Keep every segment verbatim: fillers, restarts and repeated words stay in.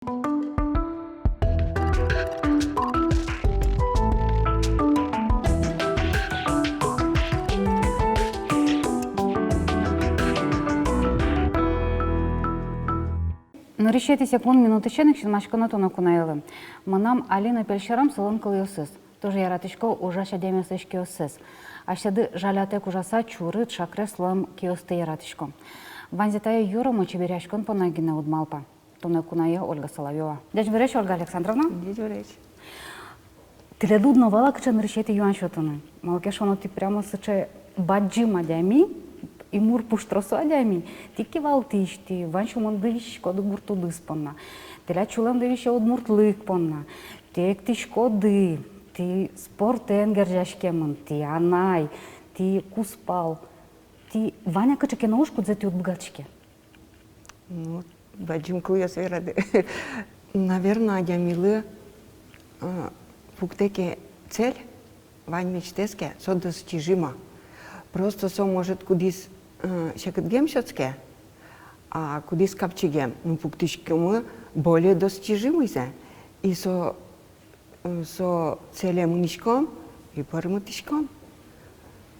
Нырысетӥ секунд-минутысен ик синмаськоно туннэ куноелы. Мынам али но пель сьӧрам солэн кылъёсыз. Туж яратӥсько ужась адямиослэсь киоссэс. Асьсэды жалятэк ужаса, чурыт, шакрес луэм киосты яратӥсько. Ваньзэ тае юромо чеберъяськон понна гинэ уд малпа. Туннэ куное Ольга Соловьёва. Ӟечбуресь, Ольга Александровна. Ӟечбуресь. Тӥледлы уд но вала, кыӵе нырысетӥ юан сётыны. Малы ке шуоно, тӥ прямо сыӵе бадӟым адями, и мур пуштросо адями. Тӥ кивалтӥсь, тӥ вань сюлмынды висиськоды гурт удыс понна. Тӥляд сюлэмды висе удмуртлык понна. Тӥ эктӥськоды, тӥ спортэн герӟаськемын, тӥ анай, тӥ кузпал, тӥ вань-а кыӵе ке но уж, кудзэ тӥ уд быгатӥське? Ну, бадӟым кылъёс верады. Наверно, адямилы, э, пуктэ ке цель, вань мечтаез ке, со достижимо. Просто со, может, кудӥз, э, секытгем сётске, а кудӥз капчигем, ну, пуктӥськомы более достижимыйзэ. И со, э, со целе мынӥськом и пӧрмытӥськом.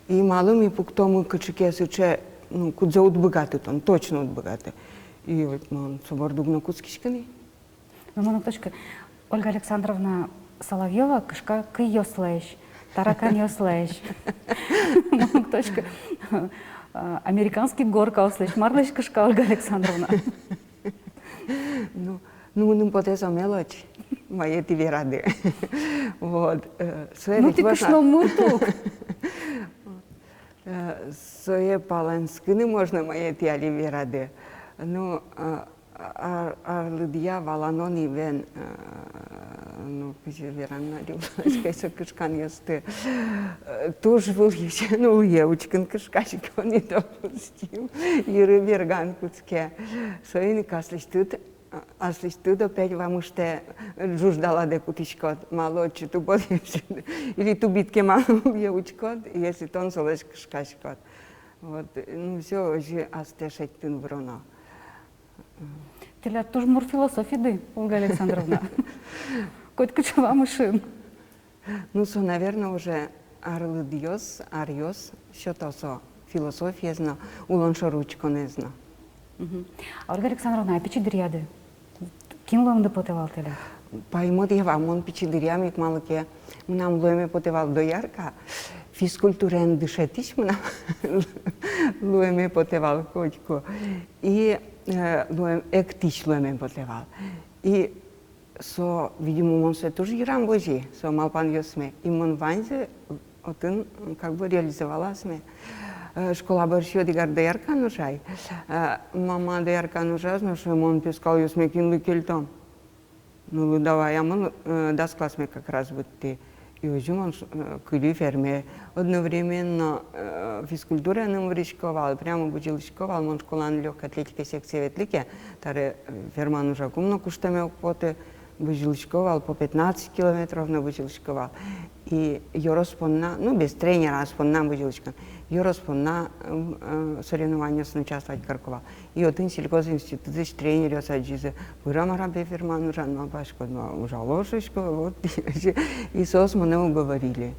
И малы ми пуктомы кыӵе ке сыӵе, ну, кудзэ уд быгаты тон, точно уд быгаты. И вот мон со борды уг но кутскиськы ни. Но мон уг тодӥськы, Ольга Александровна Соловьёва кышка кыйёслэсь, тараканъёслэсь. Мон уг тодӥськы, а, американский горкаослэсь, марлэсь кышка Ольга Александровна? Ну, ну, мыным потэ, со мелочь, мае тӥ верады. Вот, э, сое... Ну, ведь тӥ можно кышномурт ук. Э, сое палэнскыны можно, мае тӥ али верады. Ну, э, ар-, арлыдъя валано ни бен, э, ну, кызьы вераны на, али валасько со кышканъёсты. Э, туж вылысен улӥе учкыны кышкасько ни, допустим, йыры берганы кутске. Соин ик аслэсьтыд, аслэсьтыд опять вамыштэ, ӝуждаладэ кутӥськод, малы отчы тубод, или тубид ке, малы улӥе учкод, если тон солэсь кышкаськод. Вот, ну, всё, озьы астэ шедьтыны выроно. Тӥляд туж мур философиды, Ольга Александровна. Котькыӵе вамышын. Ну, со, наверно, уже арлыдъёс, аръёс сёто со философиез но, улон шоры учконэз но. Мгм. А, Ольга Александровна, а пичи дыръяды кин луэмды потэ вал тӥляд? Паймод-а вал, мон пичи дыръям ик, малы ке мынам луэме потэ вал доярка, физкультураен дышетӥсь мынам луэме потэ вал котьку. И, э, луэм-, эктӥсь луэме потэ вал. И со, видимо, мон сое туж йырам вози, со малпанъёсме. И мон ваньзэ отын, м, как бы реализовала асме. Э, школа бӧрсьы одӥг ар дояркаын ужай. Э, мама дояркаын ужаз но, шуэ, мон пескалъёсме кинлы кельтом? Ну, лыдъяй, а мон, э, дас классме как раз быдтӥ. И озьы мон, э, кыльы ферме. Одновременно, э, физкультураен ум вырисько вал, прямо бызьылӥсько вал, мон школаын лёгкой атлетика секцие ветлӥ ке, таре, э, фермаын ужакум но куштэмме уг поты, бызьылӥсько вал, по пятнадцать километров но бызьылӥсько вал. И ёрос понна, ну, без тренера, ас понна бызьылӥсько. Ёрос понна, м, э, соревнованиосын участвовать карисько вал. И отын сельхозинститутысь тренеръёс адӟизы: пыра, мар-а, бен, фермаын ужан, малпаськод, ма, ужало, шуисько, вот. И соос монэ уговорили.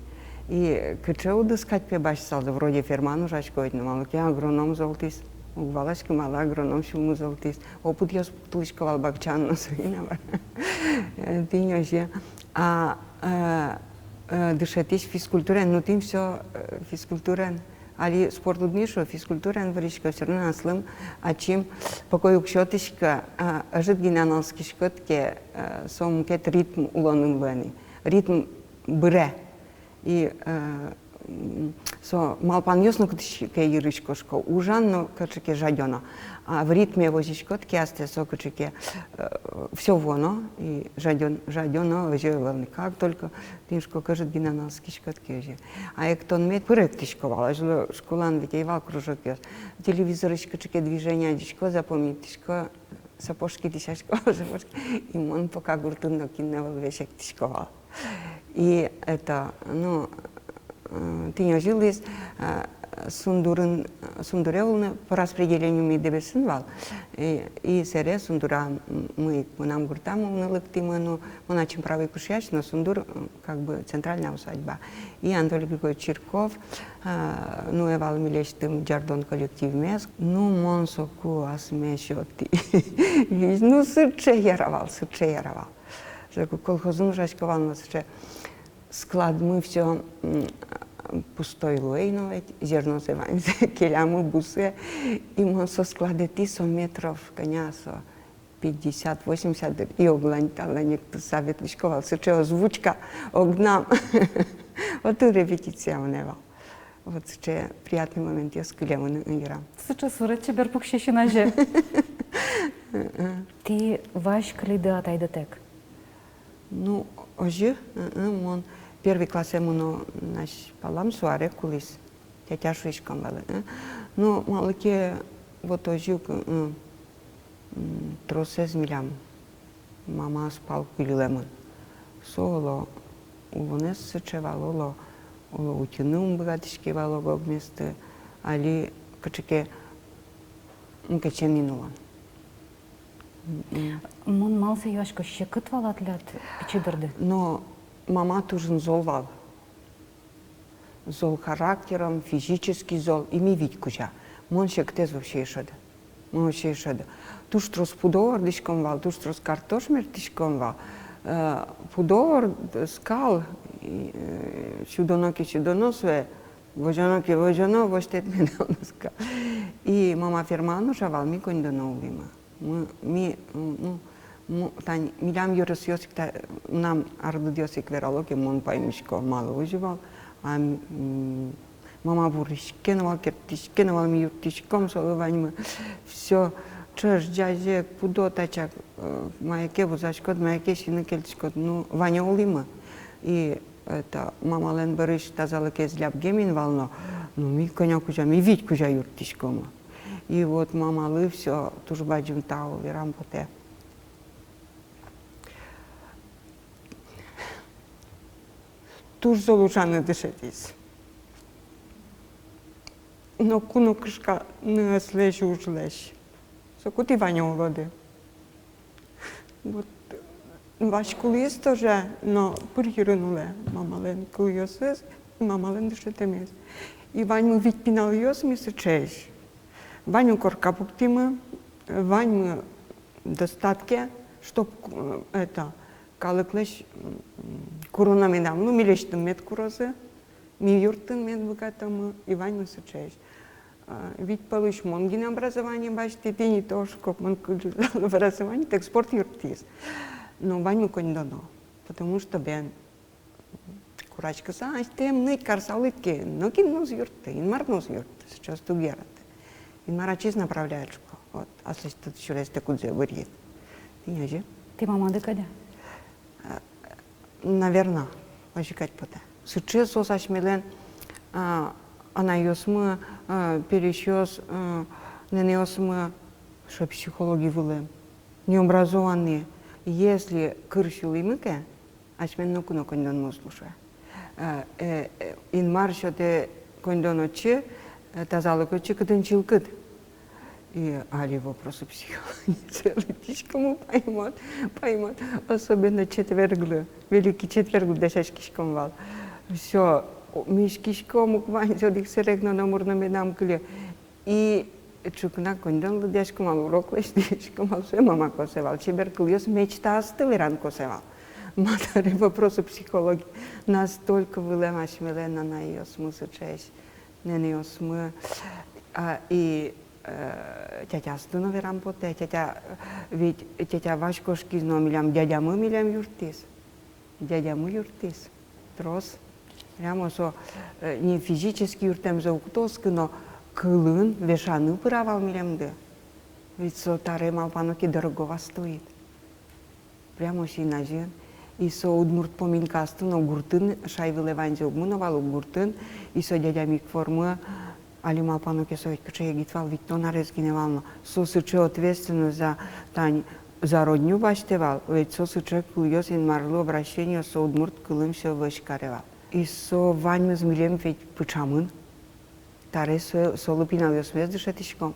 И кыӵе удыс кадь, пе, басьтысалзы, вроде фермаын ужасько ведь, но малы ке агроном золтӥз. Уг валаськы, малы агроном сюлмы золтӥз. Опытъёс пуктылӥсько вал бакчаын но, соин ик. Э, тӥни озьы. А, э, э, дышетӥсь физкультураен, ну, тӥни всё, э, физкультураен. Али спорт уд ни шу, физкультураен вырисько, всё равно аслым ачим покой уг сётӥськы, а, ӧжыт гинэ налскиськод ке, э, со мукет ритм улонын луэ ни. Ритм быре. И, э, м, со малпанъёс но кыӵе ке йырысь кошко, ужан но кыӵе ке жадёно. А в ритме возиськод ке астэ, со кыӵе ке, э, всё вуоно, и жадён-, жадёно озьы ӧвӧл ни. Как только тӥни шуко, ӧжыт гинэ налскиськод ке озьы. А эктон мед пыр эктӥсько вал, азьло школаын ведь ӧй вал кружокъёс. Телевизорысь кыӵе ке движение адӟисько, запомнитӥсько, сапожки дӥсясько, сапожки. И мон пока гуртын нокин но ӧвӧл, весь эктӥсько вал. И это, ну, э, тӥни озьы луиз, э, Сундурын, Сундуре улыны по распределению ми Дэбесын вал. И, и сэре Сундура, м, ми мынам гуртам улыны лыктӥмы, ну, мон ачим правый кушъясь, но Сундур, м, как бы центральная усадьба. И Анатолий Григорьевич Чирков, а, нуэ вал милесьтым «Ӟардон» коллективмес. Ну, мон соку асме сётӥ. Ну, сыӵе яра вал, сыӵе яра вал. Соку колхозын ужасько вал, но сыӵе складмы всё, м, пустой луэ ини ведь, зернозэ ваньзэ келямы, бусэ. И мон со складэтӥ, со метров, кӧня со, пятьдесят, восемьдесят, и оглань-талань эктыса ветлӥсько вал, сыӵе озвучка огнам. Отын репетиция мынэ вал. Вот сыӵе приятный моментъёс кылемын ини йырам. Сыӵе сурет чебер пуксиз ини азе. Тӥ вазь кылиды атайдытэк? Ну, озьы, ы-ы, мон первый классэ мыно, значит, палам со аре кулӥз. Тятя шуиськом вал, ы. Ну, малы ке вот озьы ук, ы-ы, м, тросэз милям мамаос пал кылилэмын. Со оло улонэз сыӵе вал, оло, оло утьыны ум быгатӥське вал ог-огместы, али кыӵе ке мукетчен ини улон. Мгм. Мон малы сое юасько, секыт вал-а тӥляд пичи дырды? Но мама туж ини зол вал. Зол характером, физически зол, и ми вить кузя. Мон секытэз вообще ӧй шӧды. Мон вообще ӧй шӧды. Туж трос пудо вордӥськом вал, туж трос картош мерттӥськом вал. Э, пудо ворд-, скал, и, э, сюдоно ке сюдоно сое, возёно ке возёно, возьтэт медам но скал. И мама фермаын ужа вал, ми коньдоно улӥмы. Ми, ми, м, ну, м, тань милям ёросъёс ик та, мынам арлыдъёс ик верало ке, мон паймисько, малы озьы вал. А, м, мама вуриське но вал, керттӥське но вал, ми юрттӥськом солы ваньмы. Всё, ӵӧж, ӟазег, пудо тачак, э, мае ке вузаськод, мае ке сиыны кельтӥськод, ну, вань улӥмы. И это, мамалэн бӧрысь тазалыкез лябгем ини вал но, ну, ми кӧня кузя, ми вить кузя юрттӥськомы. И вот мамалы всё, туж бадӟым тау верам потэ. Туж зол ужаны дышетӥз. Ноку но кышканы ӧз лэзь ужлэсь. Соку тӥ вань улоды. Вот, вазь кылыез тоже, но пыр йырын улэ мамалэн кылъёсыз, мамалэн дышетэмез. И ваньмы вить пиналъёс ми сыӵеесь. Ваньмы корка пуктӥмы, ваньмы достатке, чтоб, э, это, калыклэсь, м, куроно медам лу, милесьтым мед курозы. Ми юрттыны мед быгатомы, и ваньмы сыӵеесь. А, вить пӧлысь мон гинэ образование басьтӥ, тӥни то, шуко, мон кыльы зал образованиетэк, спорт юрттӥз. Но ваньмы коньдоно, потому что бен кураськыса, асьтэм ныть карсалыд ке, нокин но уз юртты, Инмар но уз юртты, сыӵеосты уг яратэ. Инмар ачиз направляет, шуко. Вот, аслэсьтыд сюрестэ кудзэ быръид. Тӥни озьы. Тӥ мамады кадь-а? Наверно, озьы кадь потэ. Сыӵе соос асьмелэн, а, анайёсмы, а, пересьёс, а, нэнэосмы, сыӵе психологи вылэм, необразованные. Если кыр сюлӥмы ке, асьмелэн ноку но коньдонмы уз луы, шуэ. Э, э, э, Инмар сётэ коньдон отчы, э, тазалык отчы, кытын чылкыт. И али вопросы психологии лыдӟиськом, паймод, паймод. Особенно четверглы, Великий Четверглы дасяськиськом вал. Всё, о, миськиськом ук ваньзэ одӥг сэрэг но, номыр но медам кыльы. И ӵукна коньдон лыдъяськом вал, урок лэсьтӥськом вал, сое мама косэ вал. Чебер кылъёс мечтаосты вераны косэ вал. Ма табере вопросы психологии. Настолько вылэм асьмелэн анайёсмы сыӵеесь, нэнэосмы, а, и, э, тятяосты но верам потэ, тятя, ведь тятя вазь кошкиз но, милям дядямы милям юрттӥз. Дядямы юрттӥз. Трос. Прямо со, э, не физически юрттэмзэ уг тодӥськы, но кылын, вешаны пыра вал милемды. Ведь со табере малпано ке, дорогого стоит. Прямо син азьын. И со удмурт поминкаосты но гуртын, шай вылэ ваньзэ уг мыно вал ук гуртын. И со дядям ик формы, али малпано ке, со ведь кыӵе егит вал, витьтон арес гинэ вал но. Со сыӵе ответственность за, тань, за родню басьтэ вал, ведь со сыӵе кылъёс, Инмарлы обращениос, со удмурт кылын всё вӧсь каре вал. И со ваньмыз милем ведь пыӵамын. Таре со-, солы пиналъёсмес дышетӥськом.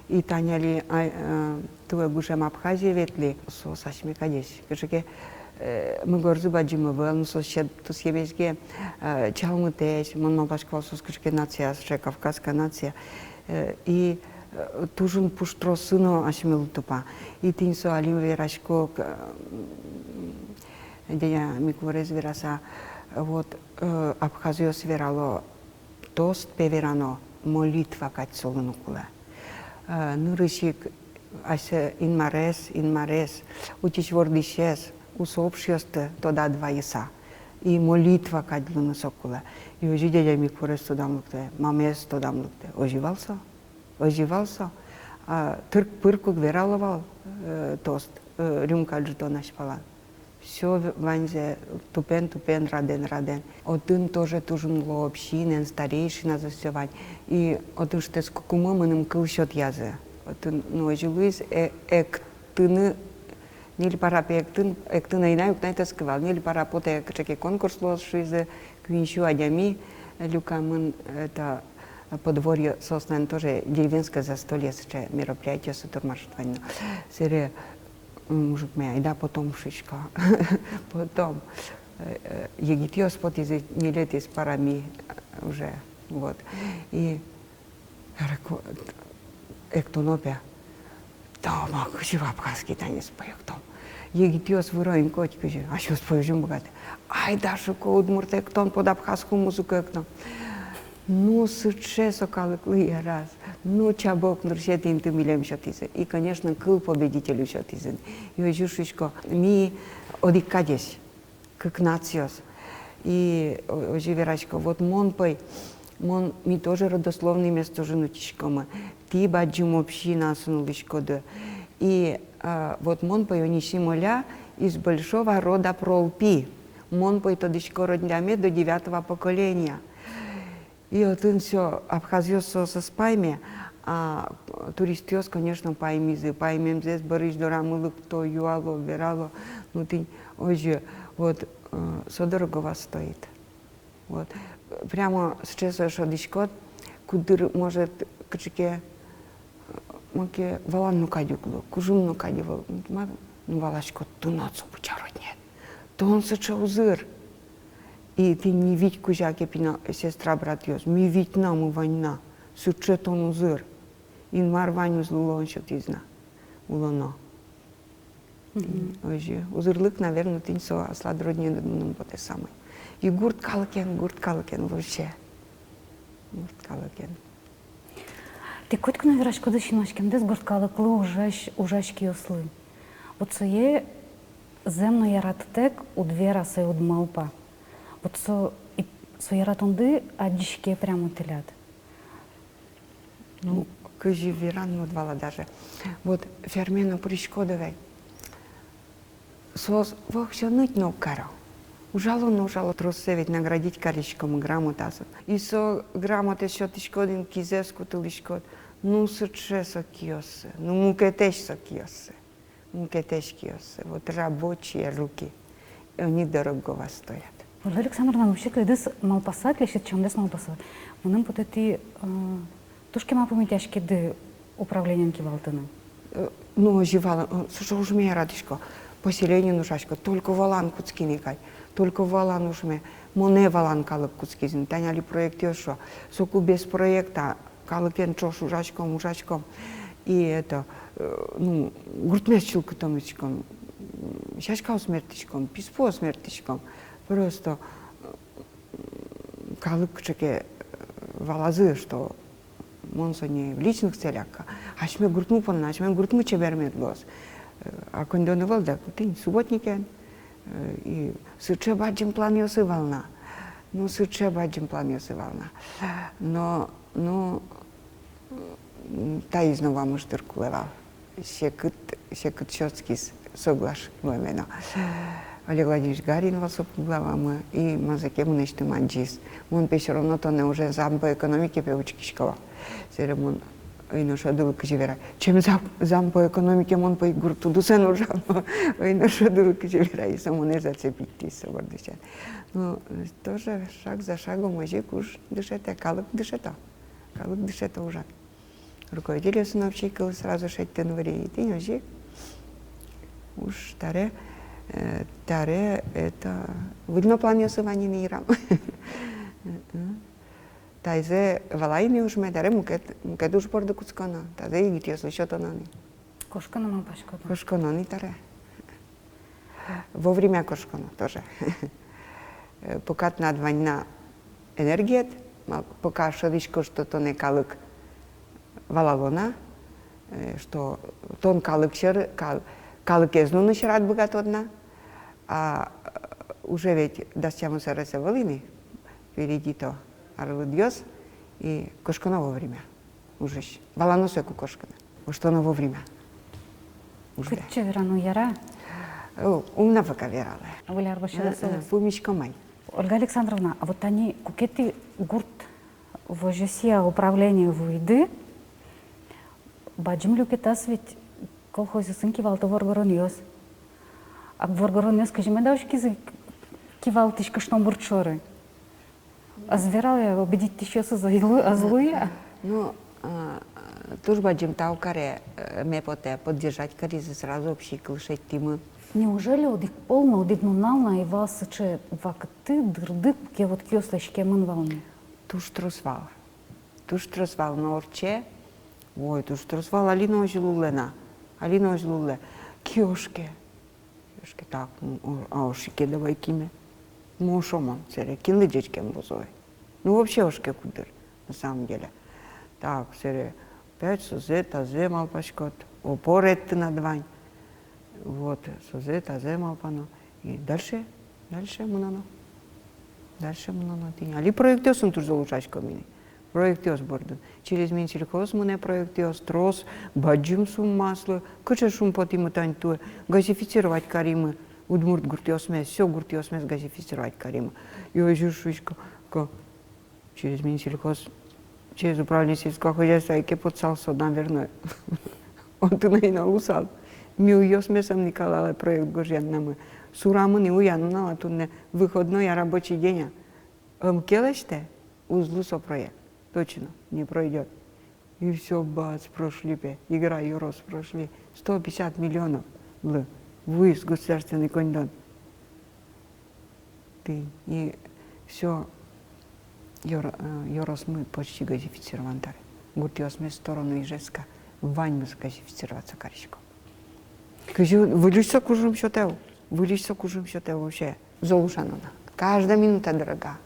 И тани али, а, э, туэ гужем Абхазие ветлӥ, соос асьме кадесь. Кыӵе ке, э, мугорзы бадӟым ӧвӧл, но соос сьӧд тусъемесь ке, э, чалмытэсь, мон малпасько вал, соос кыӵе ке нация, сыӵе кавказская нация. Э, и, э, туж ик пуштроссы но асьмелы тупа. И тӥни со али верасько, к-, м, дядя Микворез вераса, вот, э, абхазъёс верало, тост, пе, верано, молитва кадь солы но кулэ. Э, нырысь ик асьсэ Инмарез, Инмарез, Утись-Вордӥсез, усопшийёсты тодад вайыса. И молитва кадь луыны со кулэ. И озьы дядя Микворез тодам лыктэ, мамаез тодам лыктэ. Озьы вал со, озьы вал со. А, тырк-пырк уг верало вал, э, тост, э, рюмка ӝытон азьпалан. Всё в-, ваньзэ тупен-тупен, радэн-радэн. Отын тоже туж ик луо общинэн, старейшиназы всё вань. И отын шутэтскыкумы мыным кыл сётъязы. Отын, ну, озьы луиз, э, эктыны, ньыль пара, пе, эктын, эктыны ӧй на, уг на эктӥськы вал, ньыль пара потэ, кыӵе ке конкурс луоз шуизы, куинь сю адями люкамын, это, подворье, собственно, тоже деревенское застолье, сыӵе мероприятие, со турмаршрут вань но. Сэре, м, мужикме: «Айда потом», — шуисько. Потом, э, э, егитъёс потӥзы, ньылетӥез парами, э, уже, вот. И эктоно, пе. Тама кызьы абхазский танец пӧяктом. Егитъёс выро ини котькызьы, асьмеос пӧй озьы ум быгатэ. «Айда, — шуко, — удмурт эктон под абхазскую музыку эктом». Ну, сыӵе со калыклы яраз. Ну, чабок нырысетӥ инты милем сётӥзы. И, конечно, кыл победителю сётӥзы. И озьы шуисько, ми одӥг кадесь, кык нациос. И о-, озьы верасько, вот мон пӧй, мон, ми тоже родословныймес тоже утиськомы. Тӥ бадӟым общинаосын улӥськоды. И, а, вот мон пӧй Онисим Оля из большого рода Пролпи. Мон пӧй тодӥсько родняме до девятого поколения. И отын всё, абхазъёс соос ӧз пайме, а туристъёс, конечно, паймизы, паймемзэс бӧрысь дорамы лыкто, юало, верало, ну, тӥни озьы, вот, э, со дорогого стоит. Вот. Прямо сыӵе со, шӧдӥськод, куддыр, может, кыӵе ке, э, маке валан но кадь уг лу, кужым но кадь уг лу, ма, ну, валаськод, тынад со быдӟа родняед, тон сыӵе узыр. И тӥни вить кузя ке пинал, сестра-братъёс, ми витьнамы вань на, сыӵе тон узыр. Инмар ваньмызлы улон сётӥз на, улоно. Мгм. Озьы. Узырлык, наверно, тӥни со аслад родняеныд мыным потэ самой. И гурт калыкен, гурт калыкен вообще. Гурт калыкен. Тӥ котьку но вераськоды синмаськемдэс гурт калыклы, ужась-, ужась киослы. Вот сое зэм но яратытэк уд вера, сое уд малпа. Вот со, и, со яратонды адӟиське прямо тӥляд. Ну, кызьы вераны, уд вала даже. Вот ферме но пыриськод вай. Соос воксё ныть но уг каро. Ужало но ужало, троссэ ведь наградить кариськомы грамотаосын. И со грамотаез сётӥськод ини, кизэс кутылӥськод. Ну, сыӵе со киоссы, ну, мукетэсь со киоссы. Мукетэсь киоссы. Вот рабочие руки. И они дорогого стоят. Ольга Александровна, вообще тӥледыз малпаса, тӥлесьтыд сямдэс малпаса, мыным потэ, тӥ, э, туж кема пумитъяськиды управлениен кивалтыны. Э, ну, озьы вал, э, сыӵе ужме яратӥсько. Поселениын ужасько, только валан кутскиз ини кадь, только валан ужме. Монэ валан калык кутскиз ини, тани али проектъёс шуо. Соку без проекта калыкен ӵош ужаськом, ужаськом. И это, э, ну, гуртмес чылкытомиськом, м, сяськаос мерттӥськом, писпуос мерттӥськом. Просто, э, калык кыӵе ке, э, валазы, что мон со не в личных целях, а асьме гуртмы понна, асьме гуртмы чебер мед луоз. Э, а коньдон ӧвӧл дак, тӥни субботникен, э, и сыӵе бадӟым планъёсы вал на. Ну, сыӵе бадӟым планъёсы вал на. Но, ну, м, таиз но вамыш дыр кулэ вал. Секыт, секыт сётскиз соглаш луэме но. Олег Владимирович Гарин вал со пугла вамы, и мазэ ке мынэсьтым адӟиз. Мон пе всё равно тонэ уже зам по экономике пе учкисько вал. Сэре мон ӧй но шӧдылы, кызьы верай. Чем зам, зам по экономике, мон пе гурт удысэн ужам. Ӧй но шӧдылы, кызьы верай. И со монэ зацепить кариз со бордысен. Ну, тоже шаг за шагом озьы ик уж дышетэ, калык дышето. Калык дышето ужан. Руководительёсын общий кыл сразу шедьтыны выри, и тӥни озьы. Уж таре, э, таре это выль но планъёсы вань ини йырам. Таизэ валай ини ужме, таре мукет, мукет уж борды кутсконо, тазэ егитъёслы сётоно ни. Кошконо, малпаськод-а? Кошконо ни таре. Вовремя кошконо тоже. Э, пока тынад вань на энергиед, мал-, пока шӧдӥськод, что тонэ калык валало на, э, что тон калык сьӧр-, кал-, калыкез нуны сьӧрад быгатод на, а, э, уже ведь дас тямыс арес ӧвӧл ини, впереди-то арлыдъёс, и кошконо вовремя. Ужысь. Валано сое, ку кошкыны. Воштоно вовремя. Уждэ. Кытчы верано, яра? О, ум на пока вералэ. Выль ар бӧрсьы. Э, э, пумиськом ай. Ольга Александровна, а вот тани куке тӥ гурт возёсъя управление вуиды, бадӟым люкетаз ведь колхозъёсын кивалто воргоронъёс. А воргоронъёс кызьы меда учкизы кивалтӥсь кышномурт шоры? Ӧз вералэ-а, обидитьтӥсьёсыз ӧз лу-, ӧз луэ-а? Ну, а, туж бадӟым тау кареме потэ, поддержать каризы, сразу общий кыл шедьтӥмы. Неужели одӥг пол но, одӥг нунал но ӧй вал сыӵе вакытты, дырды, куке вот киослэсь кемын вал ни? Туж трос вал. Туж трос вал но ортче. Ой, туж трос вал, али но озьы луылэ на. Али но озьы луылэ. Киошке. Киошке, так, ну, о-, а ошике давай киме. Ну, ошо мон, сэре, кинлы ӟечкем луоз ай. Ну, вообще ошке куддыр, на самом деле. Так, сэре, опять созэ, тазэ малпаськод, опор эд тынад вань. Вот, созэ, тазэ малпано. И дальше, дальше мыноно. Дальше мыноно тӥни. Али проектъёсын туж зол ужаськом ини. Проектъёс бордын. Через Минсельхоз мынэ проектъёс, трос, бадӟым суммаослы. Кыӵе шумпотӥмы тань туэ. Газифицировать каримы удмурт гуртъёсмес, всё гуртъёсмес газифицировать каримы. И озьы шуисько, ко-, через Минсельхоз, через управление сельского хозяйства ик потсал со, наверное. Отын ӧй на луысал. Ми уйёсмес ӧм ни калалэ проект гожъяннамы. Сурамы ни, уян нунал-а туннэ, выходной-а, рабочий день-а. Ӧм ке лэсьтэ, уз лу со проект. Точно, не пройдёт. И всё, бац, прошли пе. Игра ёрос прошли. Сто пятьдесят миллионовлы вуиз государственный коньдон. Тӥни, и всё, ёр-, э, ёросмы почти газифицирован таре. Гуртъёсмес в сторону Ижевска ваньмыз газифицироваться карисько. Кызьы выльысь со кужым сётэ, выльысь со кужым сётэ вообще. Зол ужано на. Каждая минута дорога.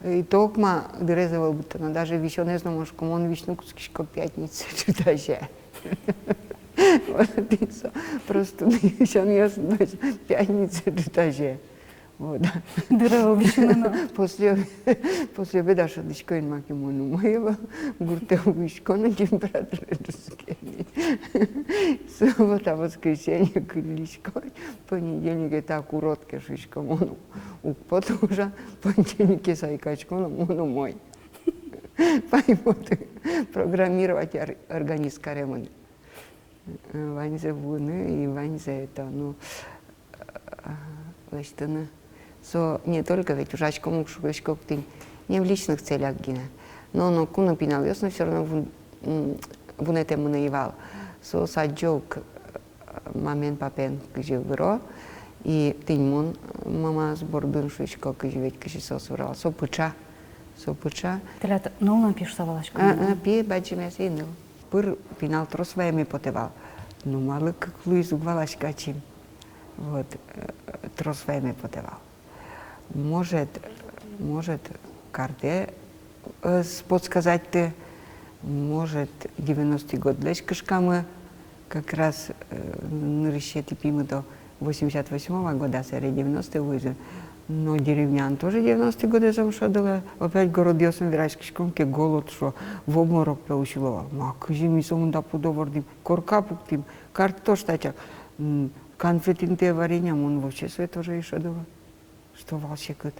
И токма дырез ӧвӧл быдтоно, даже висёнэз но мон шуисько, мон висьыны кутскисько пятница ӝытазе. Вот и со. Просто висёнъёс но пятница ӝытазе. Вот. Дыр ӧвӧл висьыны но. После, после обеда шӧдӥсько ини, маке мон умой ӧвӧл, гуртэ вуисько но, температура ӝутске. Суббота, воскресенье кыллисько, понедельнике так урод ке шуисько, мон уг поты ужан, понедельнике сайкасько но, мон умой. Паймод, программировать ор-, организм каремын. Ваньзэ вуыны и ваньзэ это, ну, э, лэсьтыны. Со не только ведь ужаськом ук, шуиськом ук тӥни, не в личных целях гинэ. Но, но ноку но пиналъёс но всё равно вун-, м, вунэтэмын ӧй вал. Соос адӟо ук, э, мамен-папаен кызьы выро. И тӥни мон, э, мамаос бордын шуисько, кызьы ведь, кызьы соос выро вал. Со пыӵа, со пыӵа. Тӥляд ныл но пи шуса валасько. А, а, пи бадӟымез и ныл. Пыр пинал трос ваеме потэ вал. Ну, малы кык луиз, уг валаськы ачим. Вот, э, трос ваеме потэ вал. Может, может, картэ, э, с-, подсказать ты, может, девяностый годлэсь кышкамы, как раз, э, нырысетӥ пимы-то восемьдесят восьмого года, сэре девяностый вуизы. Но деревняын тоже девяностый годэз ӧм шӧдылэ. Опять городъёсын вераськиськом ке, голод шуо, в обморок пе усьыло вал. Ма, кызьы ми сомында пудо вордӥм, корка пуктӥм, картош тачак, м, конфет интые, варенье, мон вообще сое тоже ӧй шӧдылы. Что вал секыт.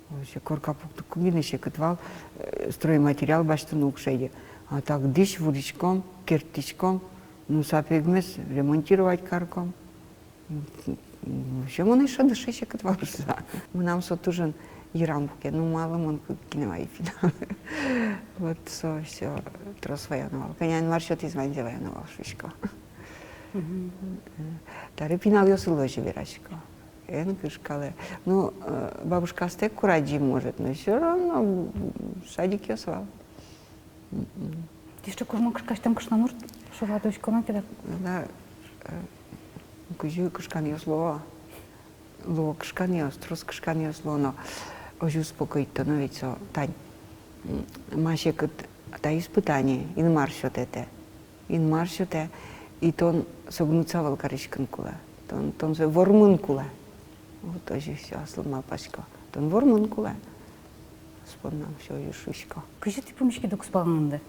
Вообще, корка пуктыку гинэ секыт вал, э, стройматериал басьтыны уг шеды. А так дӥсь вуриськом, керттӥськом, ну, сапегмес ремонтировать карком. М, м, вообще, мон ӧй шӧды, секыт вал шуса. Мынам со туж ин-, Йырам пуке, ну, малы мон кык гинэ вайи пинал. Вот со всё трос ваёно вал. Кӧня Инмар сётӥз, ваньзэ ваёно вал, шуисько. Мгм. Табере пиналъёслы озьы верасько. Эн кышкалэ. Ну, э, бабушкаостэк курадӟи, может, но всё равно, м, садикъёс вал. Мгм. Тӥ эшшо кужмо кышкасьтэм кышномурт, шуо, вал, уськоно ке, да? Да, э, кызьы кышканъёс луо. Луо кышканъёс, трос кышканъёс луо, но озьы успокоить кароно ведь со, тань. М, ма секыт, та испытание, Инмар сётэ тэ. Инмар сётэ, и тон согнуться ӧвӧл кариськыны кулэ. Тон, тон сое вормыны кулэ. Вот озьы всё, аслым малпасько. Тон вормыны кулэ. Со понна всё, озьы шуисько. Кызьы тӥ пумиськиды кузпалынды?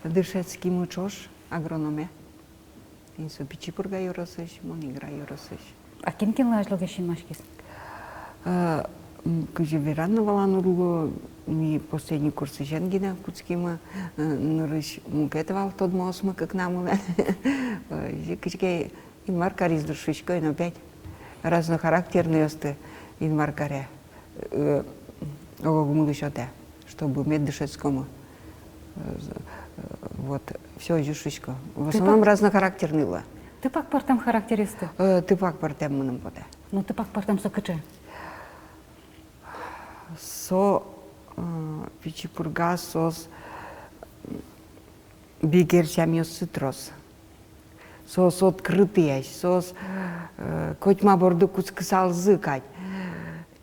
Дышетскимы ӵош агрономе. Тӥни со Пичи Пурга ёросысь, мон Игра ёросысь. А кин кинлы азьлогес синмаськиз? Э, м, кызьы вераны валаны луо, ми последний курсысен гинэ кутскимы, э, нырысь мукет вал тодмоосмы кыкнамылэн. Озьы кызьы ке Инмар кариз, дыр, шуисько ини опять. Разнохарактернойёсты Инмар каре. Э, ог-огмылы сётэ, чтобы мед дышетскомы. Э, вот, всё, озьы шуисько. В основном разнохарактерный луэ. Тыпак пӧртэм характеръёсты? Э, тыпак пӧртэм мыным потэ. Ну, тыпак пӧртэм со кыӵе? Со, э, Пичи Пурга, соос, м, бигер сямъёссы трос. Соос открытыесь, соос, э, котьма борды кутскысалзы кадь.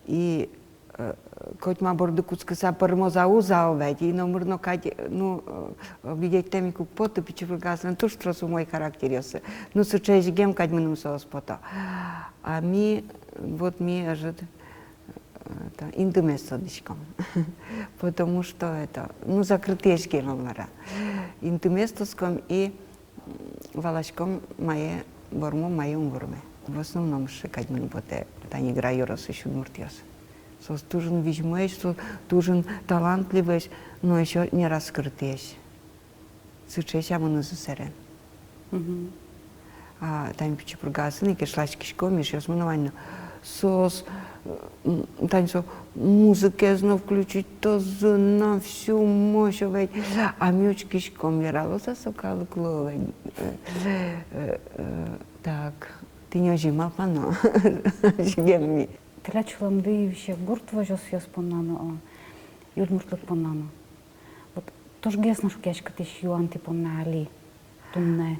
И, э, котьма борды кутскыса пӧрмоз-а, уз-а, ведь, и номыр но кадь, ну, э, обидетьтэм ик уг поты, Пичи Пургаослэн туж трос умой характеръёссы. Ну, сыӵеесь гем кадь мыным соос пото. А ми, вот ми ӧжыт, э, та, интымес тодӥськом. Потому что это, ну, закрытыесь гем, мар-а. Интымес тодӥськом и валаськом, мае вормом, мае ум вормэ. В основном сыӵе кадь мыным потэ тани Игра ёросысь удмуртъёс. Соос туж ик визьмоесь, соос туж ик талантливоесь, но ещё не раскрытыесь. Сыӵе сямынызы сэрен. Мгм. А тани Пичи Пургаосын ик эшласькиськом, эшъёсмы но вань но. Соос, м, тани со музыкаез но включить карозы на всю мощь, ведь. А ми учкиськом, вералоз-а со калыклы, ведь. Э, э, э, так, тӥни озьы малпано. Озьы гем ми. Тӥляд сюлэмды висе гурт возёсъёс понна но, о, удмуртлык понна но. Вот тужгес но шуккаськытӥсь юан тӥ понна али, туннэ.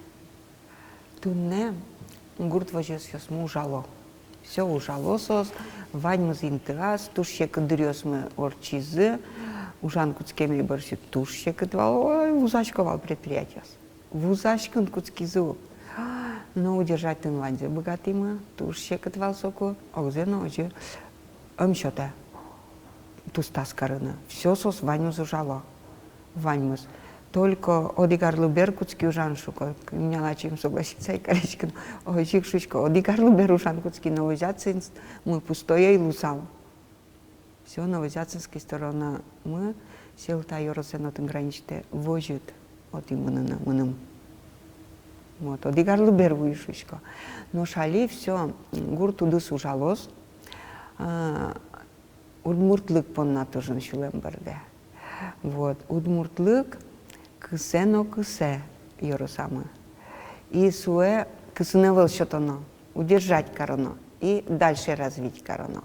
Туннэ гурт возёсъёсмы ужало. Всё, ужало соос, ваньмыз интыяз, туж секыт дыръёсмы ортчизы, ужан кутскемей бӧрсьы туж секыт вал, ой, вузасько вал предприятиос. Вузаськыны кутскизы ук. Но удержать карыны ваньзэ быгатӥмы, туж секыт вал соку, огзэ но озьы ӧм сётэ тустаз карыны. Всё, соос ваньмыз ужало. Ваньмыз. Только одӥг арлы бер кутски ужаны, шуко. Мынам ачим согласиться ик кариське но. Озьы ик шуисько, одӥг арлы бер ужаны кутски, Новозятцинскмы пустой ӧй луысал. Всё, Новозятцинской сторонамы, Сьӧлта ёросэн отын границиен возьыт, отӥ мыныны мыным. Вот, одӥг арлы бер вуи, шуисько. Нош али всё, гурт удыс ужалоз. А, удмуртлык понна туж ик сюлэм бӧрдэ. Вот, удмуртлык кысэ но кысэ ёросамы. И сое кысыны ӧвӧл сётоно, удержать кароно и дальше развить кароно.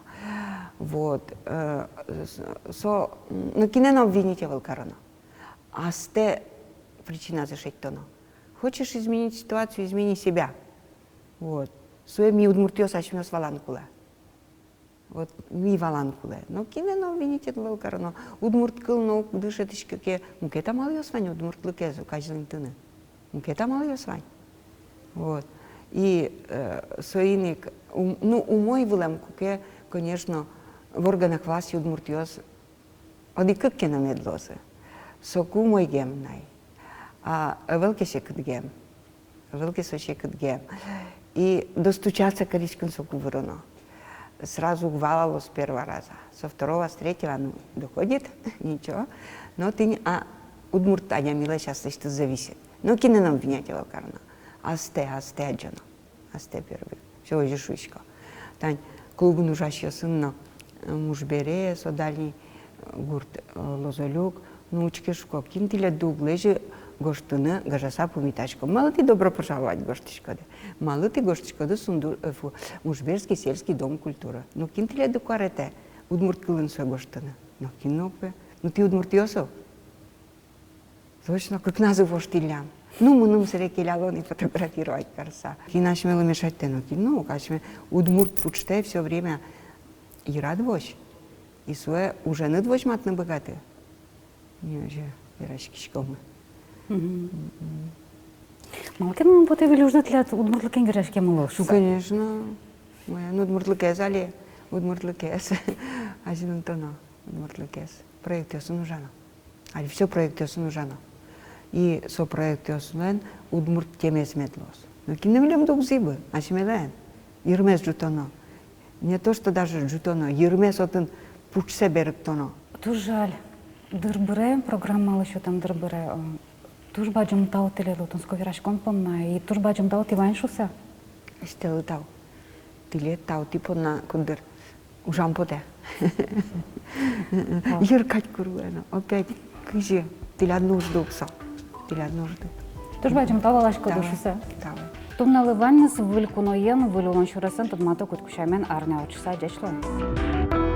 Вот, э, с-, со, м, ну, кинэ но обвинить ӧвӧл кароно. Астэ причиназэ шедьтоно. Хочешь изменить ситуацию, измени себя. Вот. Сое ми, удмуртъёс, асьмеос валаны кулэ. Вот, ми валаны кулэ. Но кинэ но обвинить ӧвӧл кароно. Удмурт кыл но уг дышетӥськы ке, мукет амалъёс вань, удмуртлыкез ук азьланьтыны. Мукет амалъёс вань. Вот. И, э, соин ик, ум-, ну, умой вылэм куке, конечно, в органах власти удмуртъёс одӥг-кык ке но мед луозы. Соку умойгем на ай. А ӧвӧл ке секытгем. Ӧвӧл ке со секытгем. И достучаться кариськыны соку выро но. Сразу уг валало с первого раза. Со второго, с третьего, ну, доходит, ничего. Но тӥни, а, удмурт адямилэсь аслэсьтыз зависит. Но кинэ но обвинять ӧвӧл кароно. Астэ, астэ адӟоно. Астэ первый. Всё, озьы шуисько. Тань клубын ужасьёсын но, Мужбере, со дальний, э, гурт, э, Лозолюк. Ну, учке, шуко, кин тӥледлы уг лэзьы гожтыны гажаса пумитаськон? Малы тӥ «Добро пожаловать» гожтӥськоды? Малы тӥ гожтӥськоды Сундур-, э, фу, Мужберский сельский дом культуры? Ну, кин тӥледлы куаретэ удмурт кылын сое гожтыны? Ну, кин но уг пе. Ну, тӥ удмуртъёс-о? Точно, кыкназы воштӥллям. Ну, мыным сэре келяло ни фотографировать карыса. Кин асьмелы мешатьтэ? Ну, кин но уг. Асьме удмурт пуштэ всё время йырад возь. И сое уженыд возьматыны быгаты. Ми озьы вераськиськомы. Мгм. Мгм. Малы ке но мыным потэ, выль ужды тӥляд удмуртлыкен герӟаськемын луоз шуса. Ну, конечно. Мыным удмуртлыкез али, удмуртлыкез. Азьын тон но удмуртлыкез. Проектъёсын ужано. Али всё проектъёсын ужано. И со проектъёслэн удмурт темаез мед луоз. Но кинлэн милемды уг зӥбы, асьмелэн. Йырмес ӝутоно. Не то что даже ӝутоно, йырмес отын пушсэ берыктоно. Туж жаль. Дыр быре, программалы сётэм дыр быре, э, туж бадӟым тау тӥледлы тунсыко вераськон понна, и туж бадӟым тау тӥ вань шуса. Асьтэлы тау. Тӥледлы тау, тӥ понна куддыр ужам потэ. Тау. Йыр кадь курлэно. Опять кызьы тӥляд но ужды ук со. Тӥляд но ужды. Туж бадӟым тау валаськоды шуса. Тау. Туннэлы ваньмыз. Выль куноен, выль улон сюресэн тодмато куд-куд сямен арня ортчыса. Ӟеч луэ.